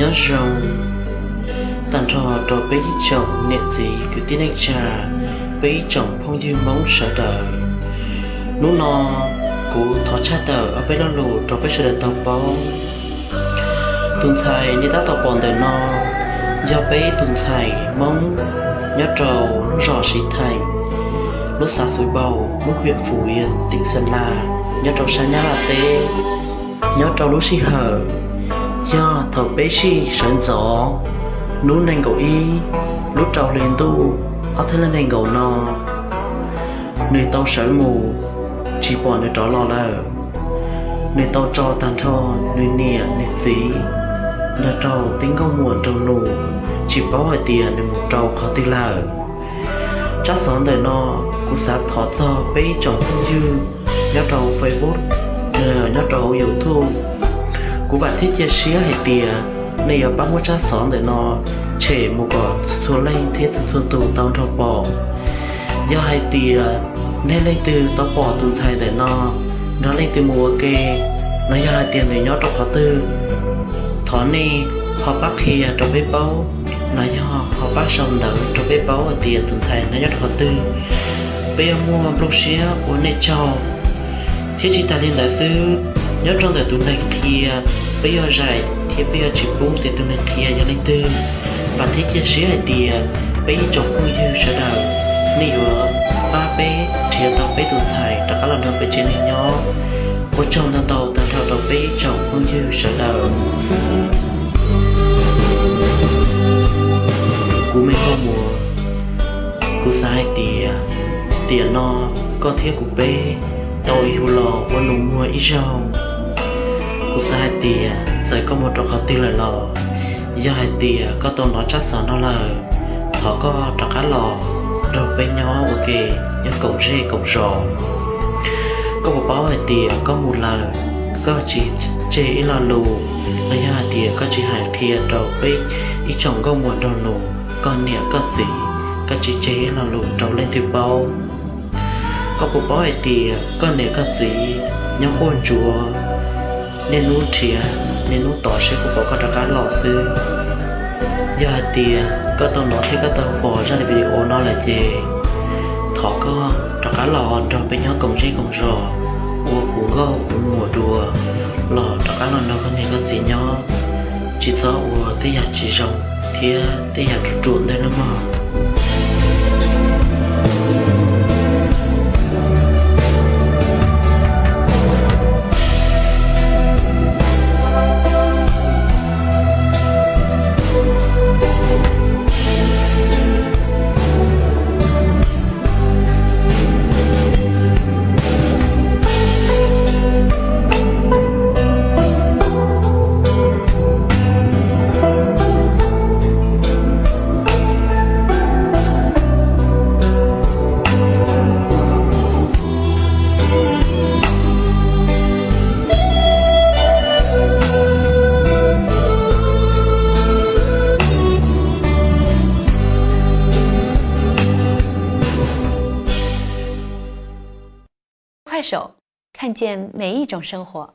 Nyob zoo tag nrho rau peb ib tsoom niam txiv kwv tij neej tsa, peb ib tsoom phooj ywg Hmoob sawv daws. Hnub no kuv thov tshaj tawm ob peb lo lus rau peb sawv daws tau paub. Tus ntxhais nej tab tom pom ntawm no yog peb tus ntxhais Hmoob nyob rau lub zos Siv Theem, lub xav Xuv Npau, lub hiam Fuv Yas, tim Xeem Las, nyob rau sab Nyab Laj teb. Nyob rau lub sij hawm yog thaum peb sij sawv ntxov hnub nees nkaum ib lub rau hli ntuj ob txhiab leej nees nkaum no, nws tau sawv mus tsis pom nws rov los lawm. Nws tau tso tag nrho nws niam nws txiv nrog rau tej nkauj muam nraug nus, tsis paub hais tias nws mus rau qhov twg lawm. Tsab xov ntawm no kuv xav thov txog peb ib tsoom phooj ywg nyob rau Facebook, nyob rau hauv YouTube. Kuv vam thiab cia siab hais tias nej yuav pab muab tsab xov ntawm no tshem mus kom txhua leej thiab txhua txhua tus tau nrog pom. Yog hais tias nej leej twg tau pom tus ntxhais ntawm no nrog leej twg mus ua ke, los yog hais tias nws nyob rau qhov twg, thov nej ho pab qhia rau peb paub, los yog ho pab sau ntawv rau peb paub hais tias tus ntxhais no nyob rau qhov twg. Peb yuav muaj nplooj siab ua nej tsaug. Thiab tsis tas li ntawd xwb, nyob rau ntawm tus neeg qhia, peb yuav zais thiab peb yuav tsis pub tias tus neeg qhia yog leej twg. Vam thiab cia siab hais tias peb ib tsoom phooj ywg sawv daws, nej yuav pab peb nrhiav tau peb tus ntxhais rov qab los nrog peb tsev neeg nyob. Ua tsaug ntau ntau tag nrho rau peb ib tsoom phooj ywg sawv daws. Kuv me nkauj muam, kuv xav hais tias tiam no koj thiab kuv peb tau ib hu los ua nus muag ib zaug. Kuv xav hais tias txawm koj mus rau qhov twg lawm los, yog hais tias koj tau hnov tsab xov no lawm, thov koj rov qab los nrog peb nyob ua ke, nyob koom zej koom zos. Koj puas paub hais tias koj mus lawm, koj tsis tseg ib lo lus, los yog hais tias koj tsis hais qhia rau peb ib tsoom nkauj muam nraug nus, koj niam koj txiv, koj tsis tseg ib lo lus rau leej twg paub. Koj puas paub hais tias koj niam koj txiv nyob quaj ntsuag, niaj hnub nrhiav niaj hnub tos seb puas pom koj rov qab los xwb. Yog hais tias koj tau hnov thiab koj tau pom zaj video no lawm ces thov koj rov qab los nrog peb nyob koom zej koom zos, ua kuv nkauj kuv muam dua, los rov qab los nrog koj niam koj txiv nyob, tsis txhob ua tej yam tsis zoo thiab tej yam ruam ruam ntawd nawb mog. Kuaishou, 看见每一种生活。